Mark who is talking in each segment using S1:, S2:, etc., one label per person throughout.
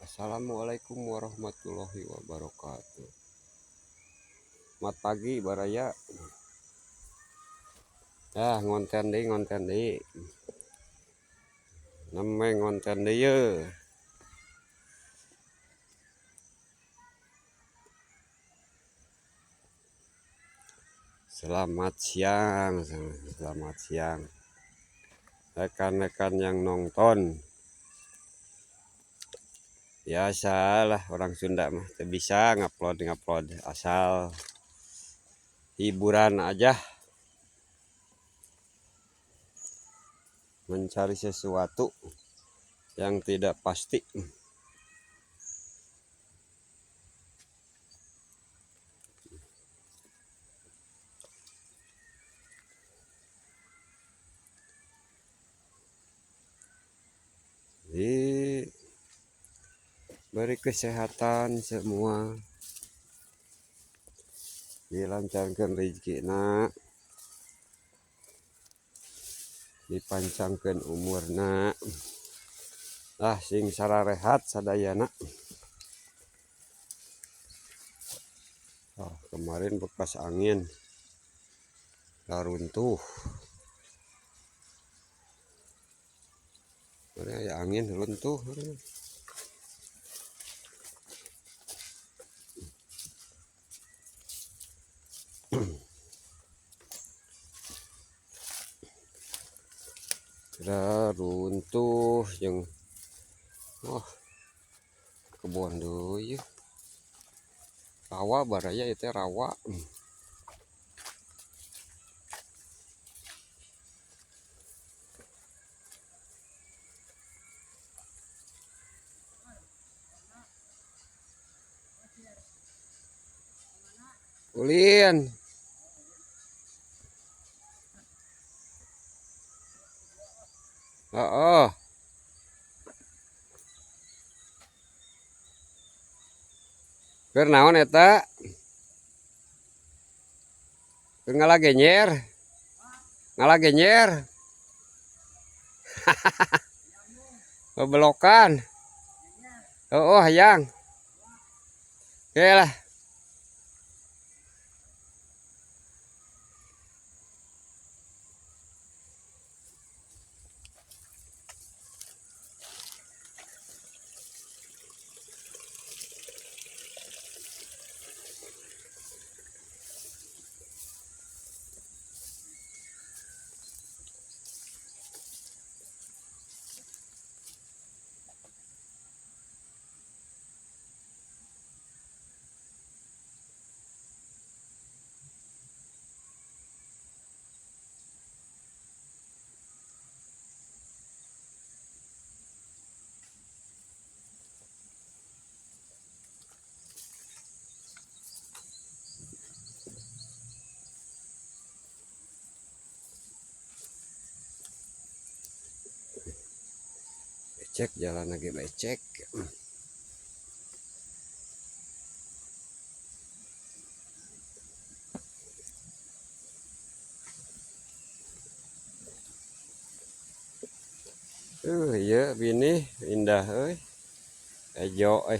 S1: Assalamualaikum warahmatullahi wabarakatuh. Selamat pagi baraya. Ah, ngonten deui, ngonten deui. Neme ngonten deui ye. Selamat siang, selamat siang. Rekan-rekan yang nonton. Biasalah orang Sunda mah teu bisa ngupload-ngupload, asal hiburan aja. Mencari sesuatu yang tidak pasti. Diberi kesehatan semua, dilancarkan rezekina, dipancangkan umurna, lah sing sararehat sadayana. Oh, kemarin bekas angin lah runtuh. Kemarin ya angin runtuh. Kira runtuh yang wah kebon deui. Rawa baraya itu rawa. Ulin. Oh. Keur naon eta? Keur ngalagenyer. Ngalagenyer. Bebelokan. Oh, hayang. Oke lah. Becek jalan lagi becek. Iya bini indah euy. Ejo euy.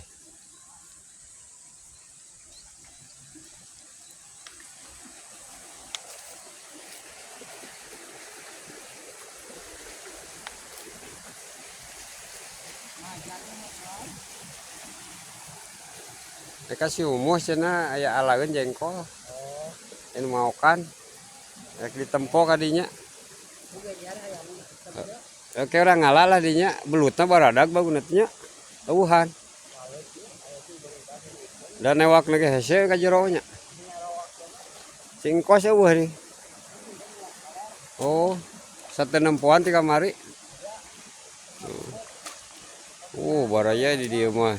S1: Kasih umuh cenah aya alaeun jengkol. Oh. Anu maokan. Rek ditempo ka dinya. Oke urang ngalah lah dinya, belutna baradag baguna teh nya. Eueuhan. Da newak ge hese ka jero nya. Singkos eueuh nih. Oh, satenempoan ti kamari. Oh, baraya di dieu mah.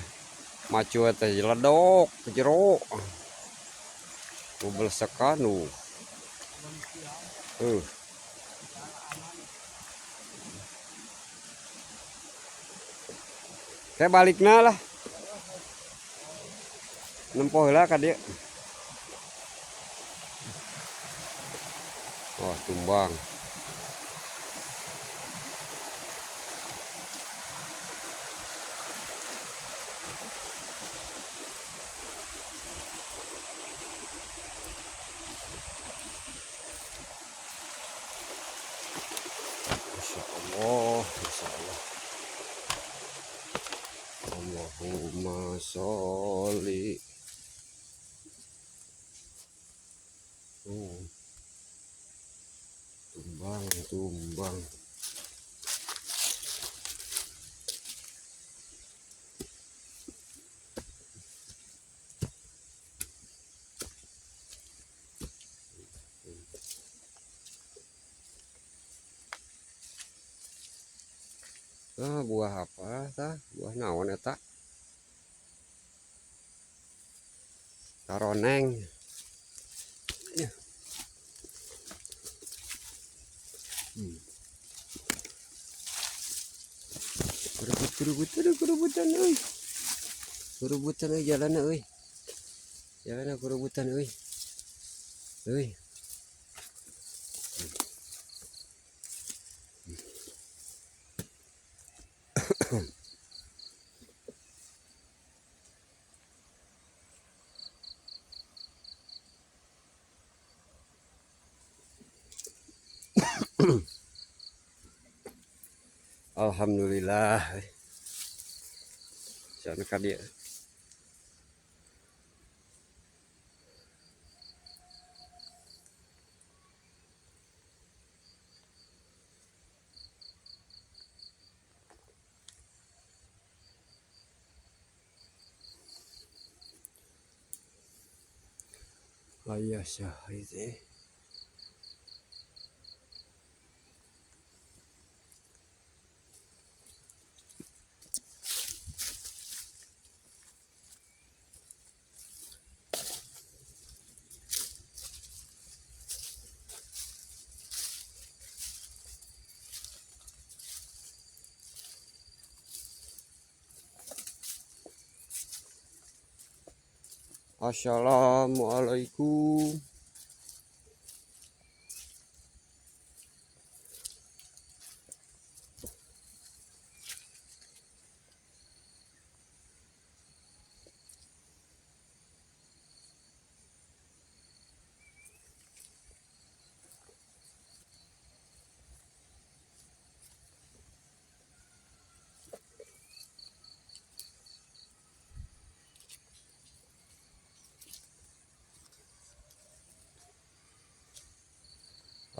S1: Macu teh jeledok jero. Bebelesekan nu. Kayak balikna lah. Nempo heula ka dieu. Wah, tumbang. Allahumma sholli. Oh. Tumbang, tumbang. Ah, buah apa tah? Buah naon eta? Karoneng. Ya. Kerebut-kerebutan euy. Kerebutan euy jalanna euy. Jalanna kerebutan euy. Euy. Alhamdulillah. Sana ka dieu. Aya saha teh? Assalamualaikum.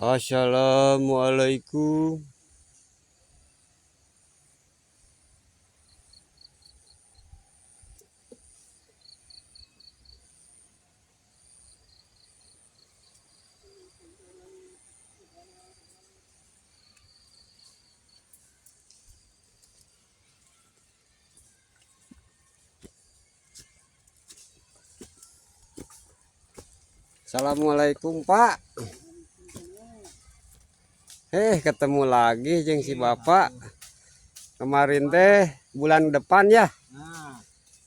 S1: Assalamualaikum. Assalamualaikum Pak. Ketemu lagi jeung si Bapak. Kemarin teh bulan depan ya.
S2: Nah.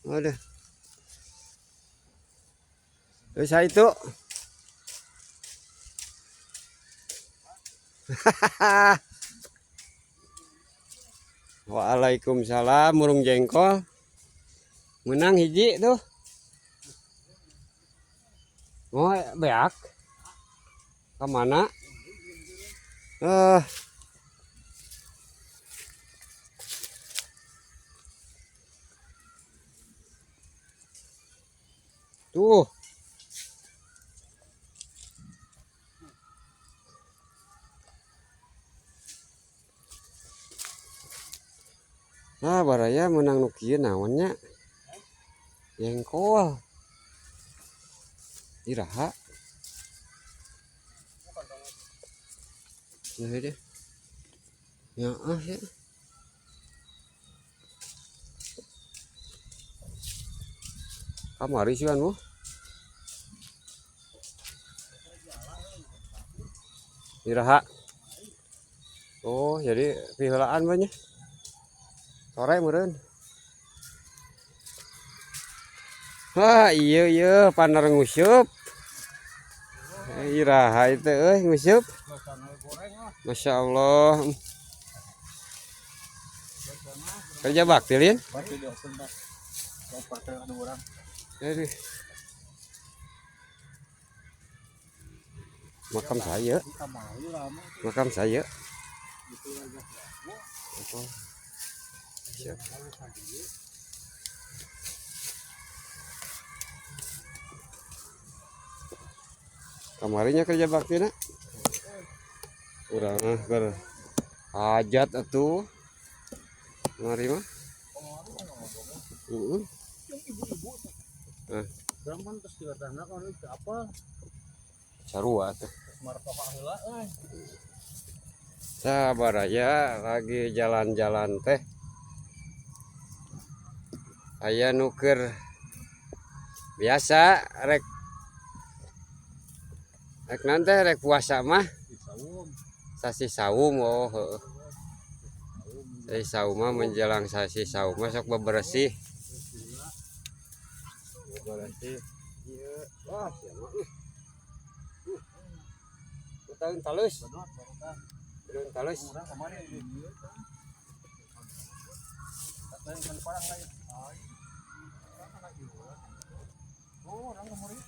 S1: Aduh. Terus saya itu. Waalaikumsalam, murung jengkol. Menang hiji tuh. Oh, beak. Kemana? Tuh. Nah, baraya menang nu kieu naon nya? Jengkol. Iraha. Nah, deh. Ya, ah ya. Kamari sih anu. Iraha. Oh, jadi piheulaan banyak. Sore meureun. Wah, iya iya panar nguseup. Iraha itu euy nguseup. Masya Allah. Kerja bakti lin. Makam saya. Makam saya. Siap. Kamarinya kerja bakti na. Urang ah keur hajat atuh. Kamari mah. Heeh. Ah,
S2: Urang kan terus diwartana kalau itu apa?
S1: Sarua atuh.
S2: Terus martoka heula euy.
S1: Sabar aja lagi jalan-jalan teh. Aya nu keur biasa rek rek nanti rek puasa mah
S2: Di saum.
S1: Sasi saum, oh heeh. Sasi saum mah, menjelang sasi saum mah sok bebersih. Bebersih. Ieu wah sia mah. Tahun talus.
S2: Bedot barudak.
S1: Tahun talus.
S2: Urang kamari di dieu tah. Lain kan parang lain. Oh, urang kamari.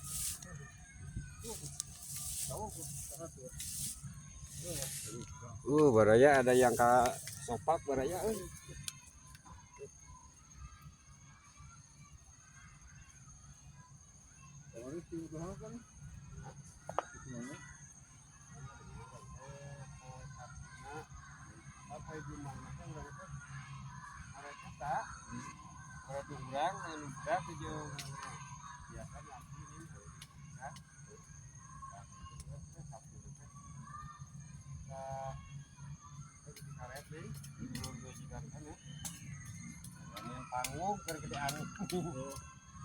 S2: Tahu sana tuh.
S1: Baraya ada yang ka sopak baraya euy.
S2: Kamari ti udah kan. Di mana?
S1: Apa ibu mana kan urang teh? Arek eta. Arek urang anu berat jeung biasa laki nih. Kan? Nah, karet nih, belum jikan kan ya. Angin panggung keur gede angin.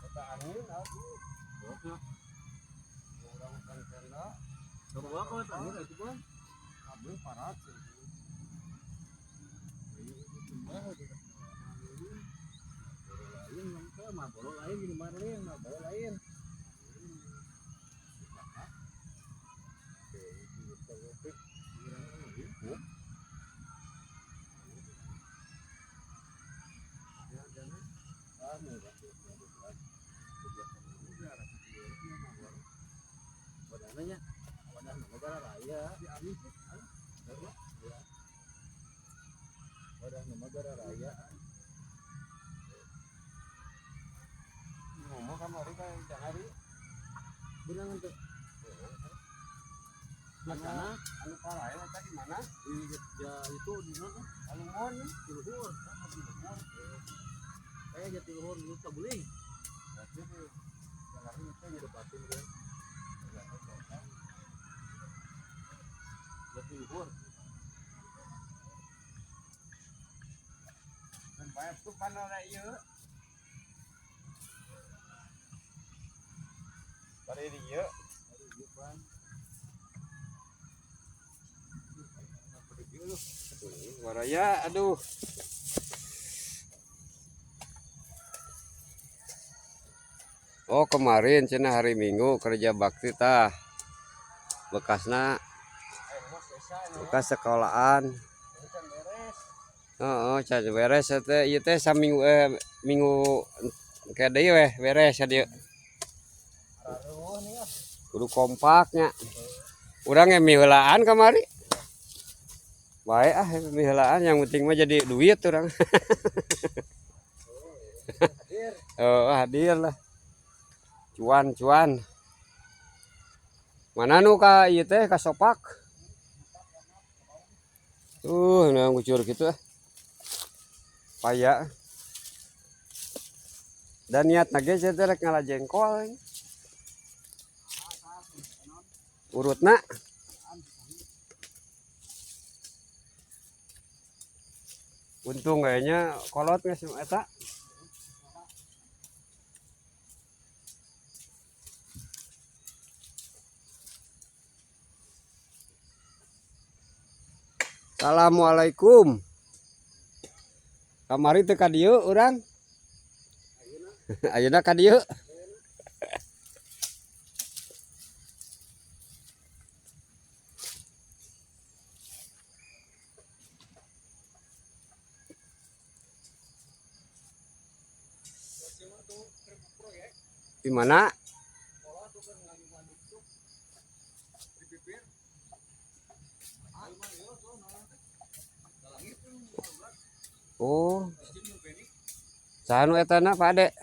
S1: Eta angin aduh. Urang kan tenda,
S2: Sarua kok tadi itu bang.
S1: kabeh parat.
S2: Lain teh mah boro lain di marlin, mah boro lain. Wadahnya, wadah negara raya. Wadah negara raya.
S1: Ngomong kamari kan hari.
S2: Benangan tuh. Mana?
S1: Anu parae eta di mana?
S2: Di ya, itu di mana?
S1: Alumon.
S2: Jatiluhur. Jatiluhur. Kayak Jatiluhur dulu Saguling.
S1: Berarti di jalan itu
S2: Itu batin kan. Jatiluhur.
S1: Dan bae tuh pan ora ieu. Bari di ieu.
S2: Aduh, ieu pan.
S1: Baraya aduh. Oh kemarin cenah hari Minggu kerja bakti tah. Bekasna bekas sekolahan. Heeh, can beres teh ieu teh saminggu minggu ke deui weh beres dieu. Kudu kompaknya. Urang ge miheulaan kamari. Bae ah miheulaan yang penting mah jadi duit urang. Oh, hadir lah. Cuan cuan. Mana nu ka ieu teh ka sopak? Nah ngucur gitu ah. Paya. Dan niat ge sia teh rek ngala jengkol. Urutna. Untung kayaknya kolot geus eta. Assalamualaikum. Kamari teu ka dieu urang. Ayeuna ka dieu. Di mana? Oh. Saha nu eta na Pak Ade?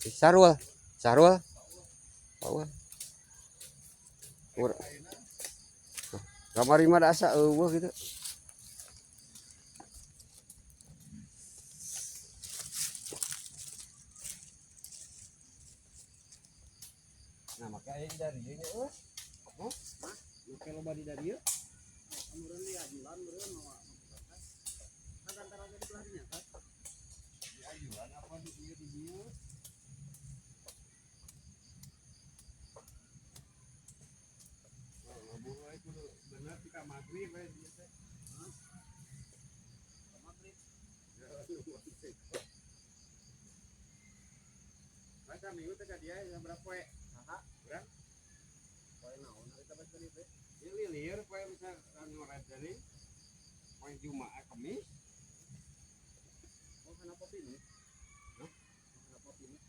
S1: Sarul. Sarul. Paul. Kamari mah da asa eueuh gitu. Nah, make aya di dari ieu nya eueuh. Hah?
S2: Make loba di dari ieu. Meureun diajulan meureun mawa. Kan antara di belah dinya kan.
S1: Diajulan apa di ieu di dieu? Ngabur wae kudu bener ti ka magrib we dieu teh.
S2: Hah? Ka magrib.
S1: Masa minggu teh ka dia sabaraha poe?
S2: Saha?
S1: Urang.
S2: Poe naon harita bae tadi teh?
S1: Ieu lilir poe bisa ngoret deui. Poe Jumaah Kemis.
S2: Oh, kana kopi nih.
S1: Hah?
S2: Kana kopi nih.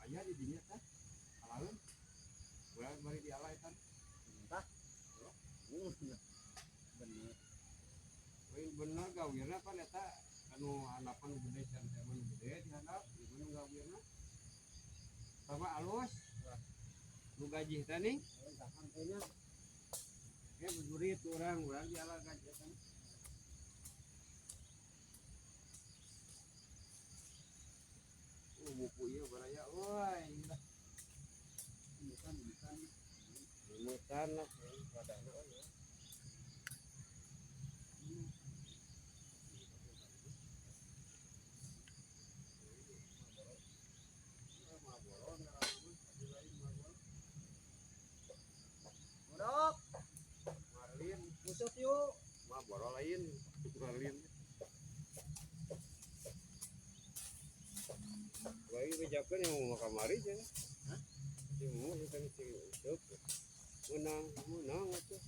S1: Aya di dinya teh. Alaeun. Urang bari diala eta.
S2: Tah. Bener.
S1: Lain bener gawirna pan eta anu handapan gede can teh mah gede di handap, ieu mah nu gawirna. Sama alus. Nu gaji teh ning.
S2: Gampang kayaknya.
S1: Bujurit urang diala gaji teh. Oh, buku ieu baraya euy.
S2: Bukan, bukan.
S1: Limutan lah, wadahna euy.
S2: Bodok,
S1: Marlin,
S2: busut yuk.
S1: mah boro lain, Marlin. Lagi bejakeun yang mau kamari cenah.
S2: Hah?
S1: Si mau si teh si Ucup. Menang, menang atuh.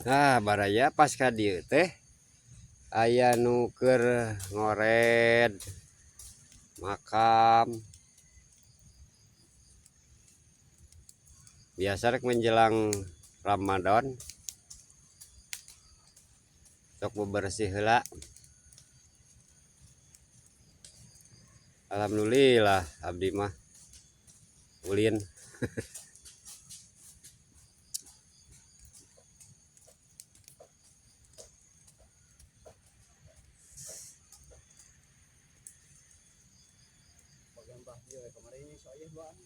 S1: Nah, baraya pas ka dieu teh aya nu keur ngored makam. Biasa rek menjelang Ramadan sok bebersih heula. Alhamdulillah abdi mah ulin.
S2: Bagian bah dia kemarin ini saya bang.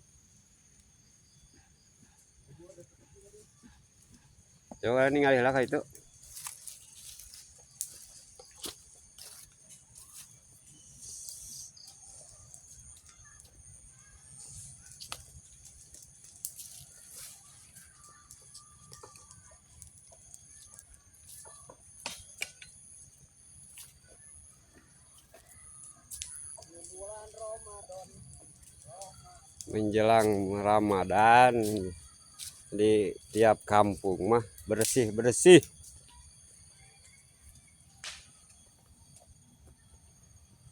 S1: Coba ningali heula ka itu.
S2: Bulan Ramadan.
S1: Menjelang Ramadan di tiap kampung mah bersih-bersih.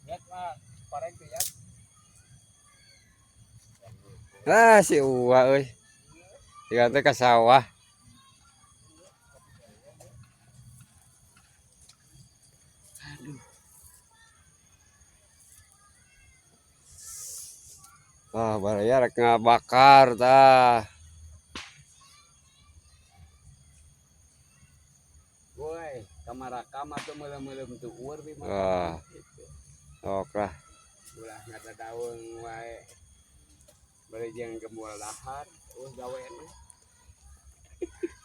S2: Lihat mah pareng tuh ya.
S1: Ah si Uwa euy. Siga teh ka sawah.
S2: Aduh.
S1: Ah baraya rek ngabakar tah.
S3: Woi, kamar tuh meuleum-meuleum tuh ueur bi mah.
S1: Ah. Sok lah.
S3: Ulah ngadadaweung wae. Bari jeung gembul dahar, eueuh gawean.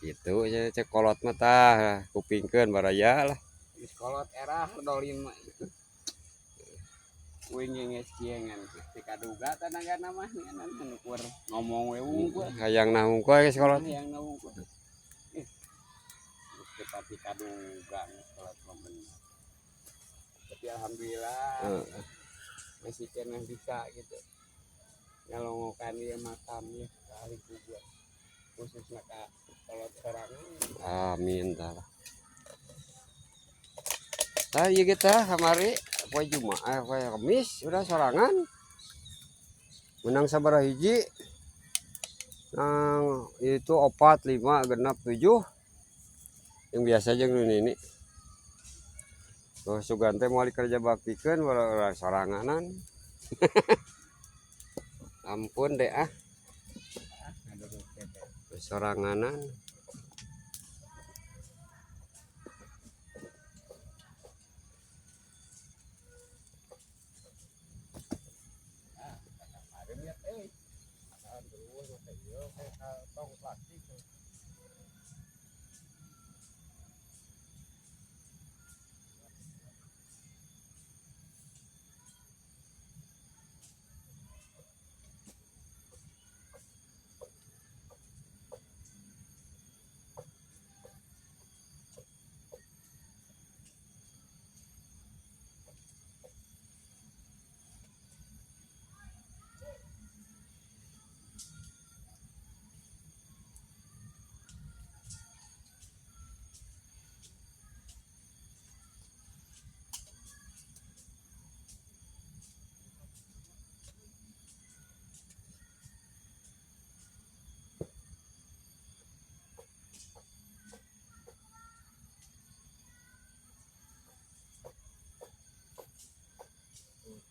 S1: Gitu nya cek kolot mah tah, kupingkeun baraya lah.
S3: Geus kolot erah dolin mah. Uing ge geus kieu ngan teu kaduga tanagana mah ngan nu keur ngomong we wungkul.
S1: Hayang nah hungkul geus kolot.
S3: Hayang na wungkul. Geus teu pati kaduga geus kolot mah bener. Tapi alhamdulillah
S1: Heeh.
S3: masih keneh bisa gitu. Nyalongokan ieu makam ieu ka ahli kubur. Khususna ka kolot sorangan.
S1: Amin tah. Tah ieu ge tah kamari poe Jumaah, poe Kamis udah sorangan. Menang sabaraha hiji. Nang itu 4, 5, 6, 7. Yang biasa jeung nu nini. Oh, sugan teh moal kerja baktikeun urang soranganan. Ampun deh ah. Soranganan.
S3: Tong plastik.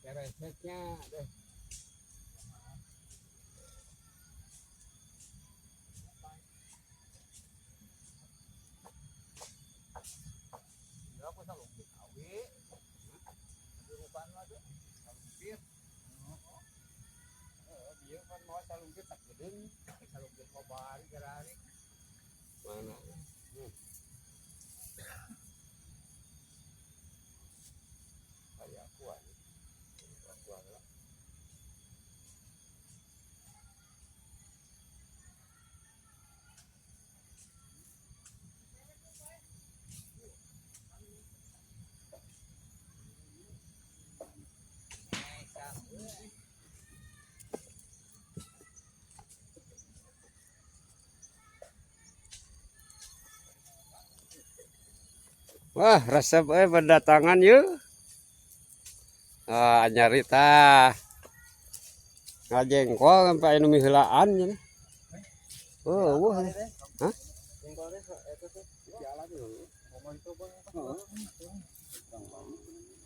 S3: Keresetnya deh.
S2: Aku salumpit awi. Kehidupan lah tuh. Salumpit.
S3: Heeh, bieu kan mau salumpit tak geudeung.
S2: Salumpit mau bari gerari.
S1: Mana?
S3: Kayak aku ah. Aku lah.
S1: Wah, resep berdatangan yuk. Ah, nyarita. Ngajengkol sampai anu miheulaan cenah. Oh, wah. Hah?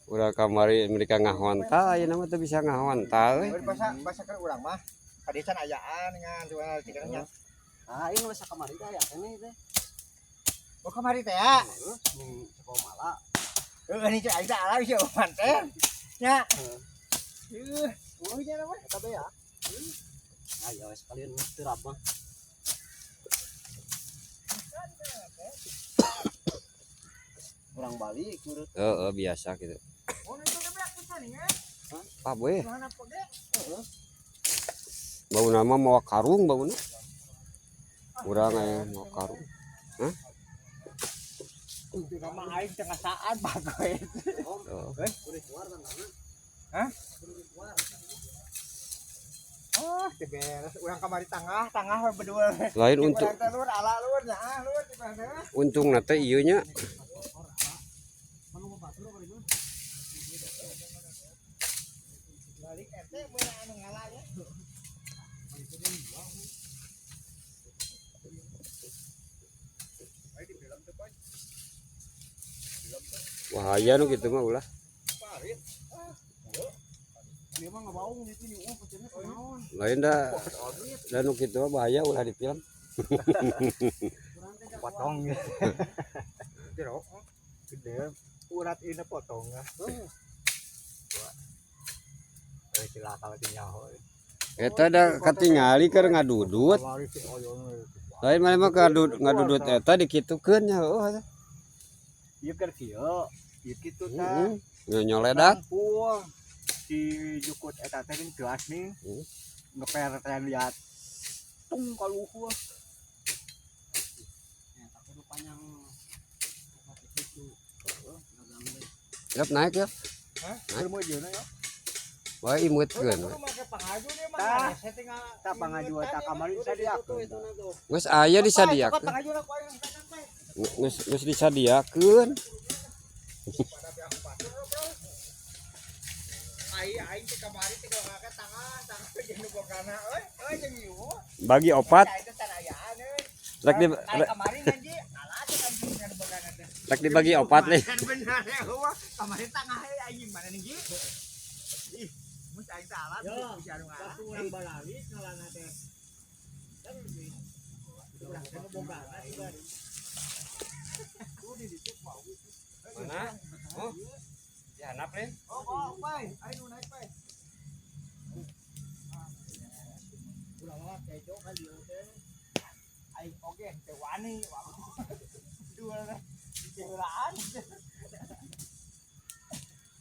S1: Urang kamari mereka ngahontal ayeuna mah teu bisa ngahontal we.
S2: Bahasa bahasa keur urang mah. Kadesan ayaan ngan tuan nya.
S4: Ah, ini masa kamari teh aya keneh teh.
S2: Oh kamari teh ya.
S4: Heeh, sekolah.
S2: Heeh, ini cek aing teh ala ieu manten. Nya. Heuh, eueuh nya mah.
S4: Eta be ya. Ayo sekalian terap mah. Kurang balik menurut.
S1: Heeh, biasa gitu.
S2: Oh, itu teh beak pisan nya.
S1: Ah, boy.
S2: Mana poge?
S4: Heeh.
S1: Bauna mah mawa karung bauna. Urang aya mawa karung. Hah?
S2: Itu mah aing tengah saat bagoy.
S1: Oh.
S2: Eh?
S4: Kudu keluar tanggalna.
S2: Hah?
S4: Kudu keluar.
S2: Ah, teu beres. Urang kamari tangah, tangah we berdua.
S1: Lain untuk
S2: Urang teh lur ala lur nya, ah lur di mana teh.
S1: untung teh ieu nya.
S2: Balik RT beunang anu ngala ya.
S1: Bahaya nu kitu mah ulah.
S4: Dia mah ngabaung gitu nyuuh pacarnya kunaon.
S1: Lain da da nu kitu mah bahaya ulah di film.
S2: Potong. Jero. Gede. Urat ini potong ah. Eh cilaka lagi nyaho.
S1: Eta da katingali keur ngadudut.
S2: Kamari si oyon.
S1: Lain mah mah ngadudut eta dikitukeun nya heuh.
S2: Ieu keur kieu. Ieu kitu tah.
S1: Heeh. Nyoledak.
S2: Rangkul. Si jukut eta teh geus jelas nih.
S1: Heeh.
S2: Ngeper teh lihat. Tung kaluhur.
S4: Ya, tak kudu panjang. Itu. Heeh, dagang deh.
S1: Yap naik ya.
S2: Hah? Keur meujeuhna ya.
S1: Bae imutkeun we.
S2: Tah, tah pangajuan tah kamari disadiakeun.
S1: Geus aya disadiakeun. Geus geus disadiakeun. Bagi opat. Rek di rek dibagi opat nih.
S2: Benar ya, kamari tangah aing mana nih? Ih, mus aing salah bisa anu ngalah. Urang balali ngalana teh.
S1: Mana? Oh. Dihanap nih.
S2: Oh, pai, aing nu naik pai. Ulah mah kejo kan ieu teh. Aing oge teh wani. Dua diceulaan.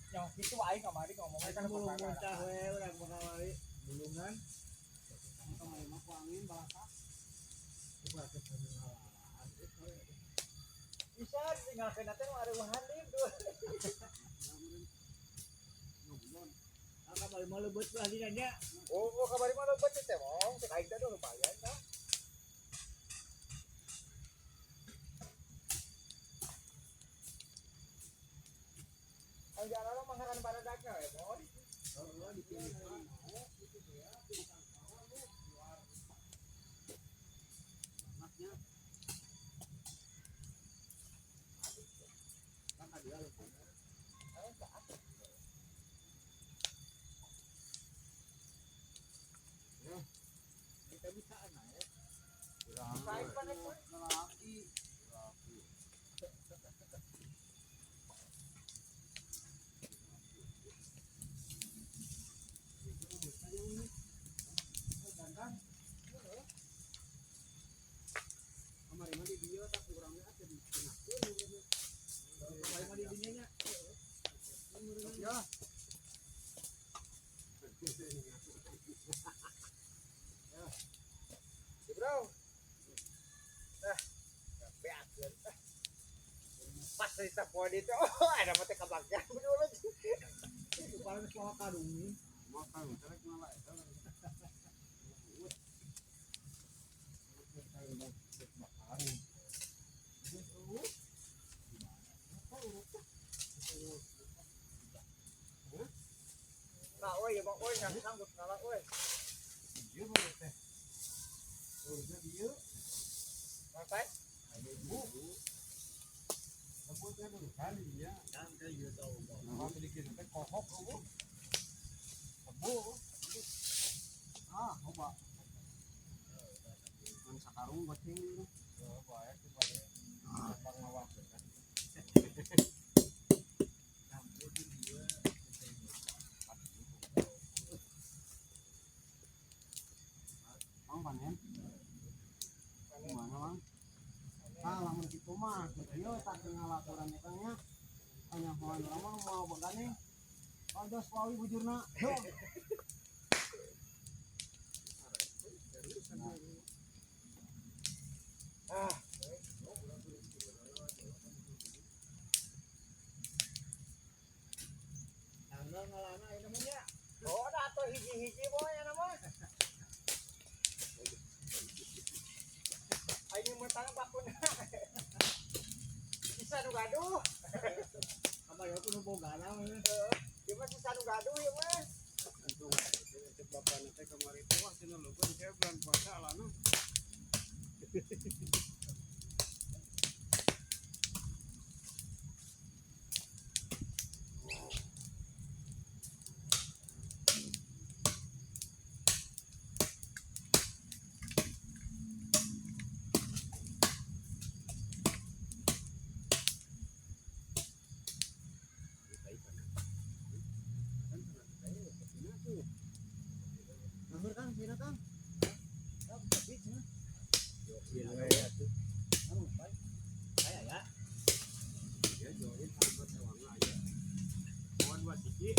S2: Yang kitu aing kamari ngomongnya kan bulung muncah we urang kamari. Bulungan. Kamari mah ku angin balatak. Bisa tinggal kena teh areuhan deui tuh. Kamari mah leubet lah dina nya. Oh, kamari mah leubet teh, Bong. Cek aing teh lumayan tah. Ayo jalan mah ngaran baradakna we, Bong. Heeh, dipilih. Bro. Nah, beakeun. Pas cerita poe itu, oh, ada mah teh kabagian betul lagi. Itu paling poho karung.
S1: Makan terek malah eta.
S2: Nah, oi, ya bang, oi, nggak sanggup ngalah, oi.
S1: Ieu baru teh. Urusnya dieu.
S2: Makai?
S1: Bu. Lembut teh urusan dinya. Nah, sedikit teh kohok eueuh. Lebu. Ah, coba. Mun sakarung goceng ieu. Oh, bae teh bae. Bang mawar. Mang panen. Mana mang? Ah, lamun kitu mah kieu tah ngalaturan eta nya. Kanyahoan urang mah moal bogane. Pados wawi bujurna.
S2: Ah. Tanggal ngalana ieu namanya. Oh, da atuh hiji-hiji boy nya mah. Aing mun tanggal bakuna. Sisa nu gaduh. Kamari aku nu bogana heeh. Ieu mah sisa nu gaduh ieu mah.
S1: Untung cek bapana teh kamari teh wah cenah leubeun saya bulan puasa alana.
S2: Ngahur Kang, sina Kang. Tapi cenah. Anu, pai. Aya ya.
S1: Ya join sahabat sewangna aya. Kawan dua siki.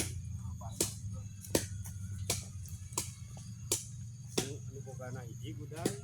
S1: Anu anu bogana hiji gudang.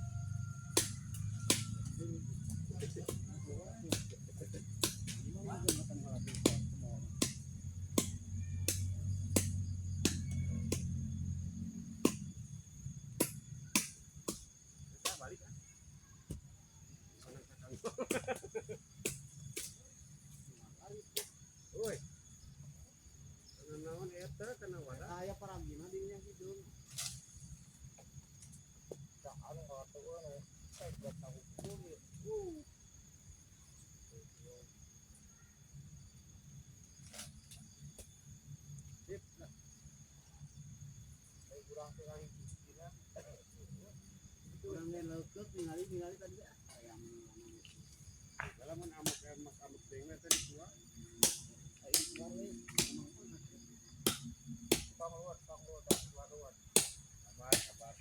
S1: Urang ge leukeuk ningali ningali tadi ah. Hayam.
S3: Lamun amuk amuk amuk teuing teh di tua. Sabar, sabar.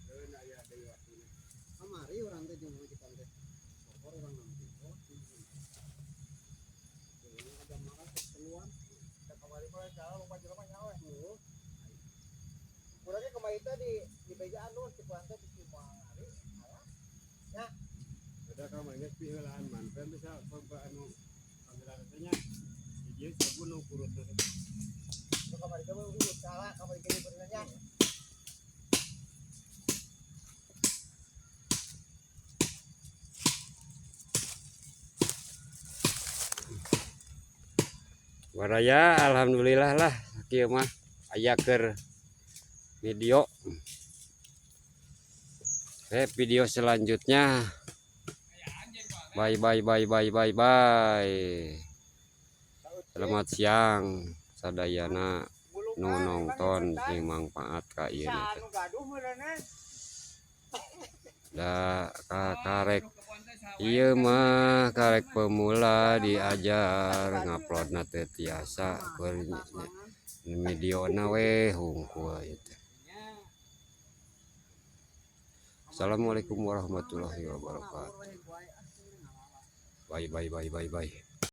S3: Keun aya deui waktuna.
S1: Kamari urang teh jeung majikan teh. Sokor urang nanti. Oh, ini ada marah keluar.
S2: Kamari mah salah lupa jelema nyawa.
S1: Oh,
S2: Kurangnya kemarin teh di bejaan lu si puan teh bisi moal ngari. Alah.
S3: Ada kamari geus piheulaan manpen bisa pemba anu kamera teh nya. Hiji sabun nu kurut teh.
S2: Lu kamari teh urut salah kamari ge benernya.
S3: Baraya alhamdulillah lah kieu mah aya keur video. Oke, video selanjutnya. Bye bye bye bye bye bye. Selamat siang sadayana nu nonton sing mangpaat ka ieu teh.
S2: Anu gaduh meureunna.
S3: Da karek ieu mah karek pemula diajar nguploadna teu tiasa keur videona we hungkul ieu teh. Assalamualaikum warahmatullahi wabarakatuh. Bye bye bye bye bye.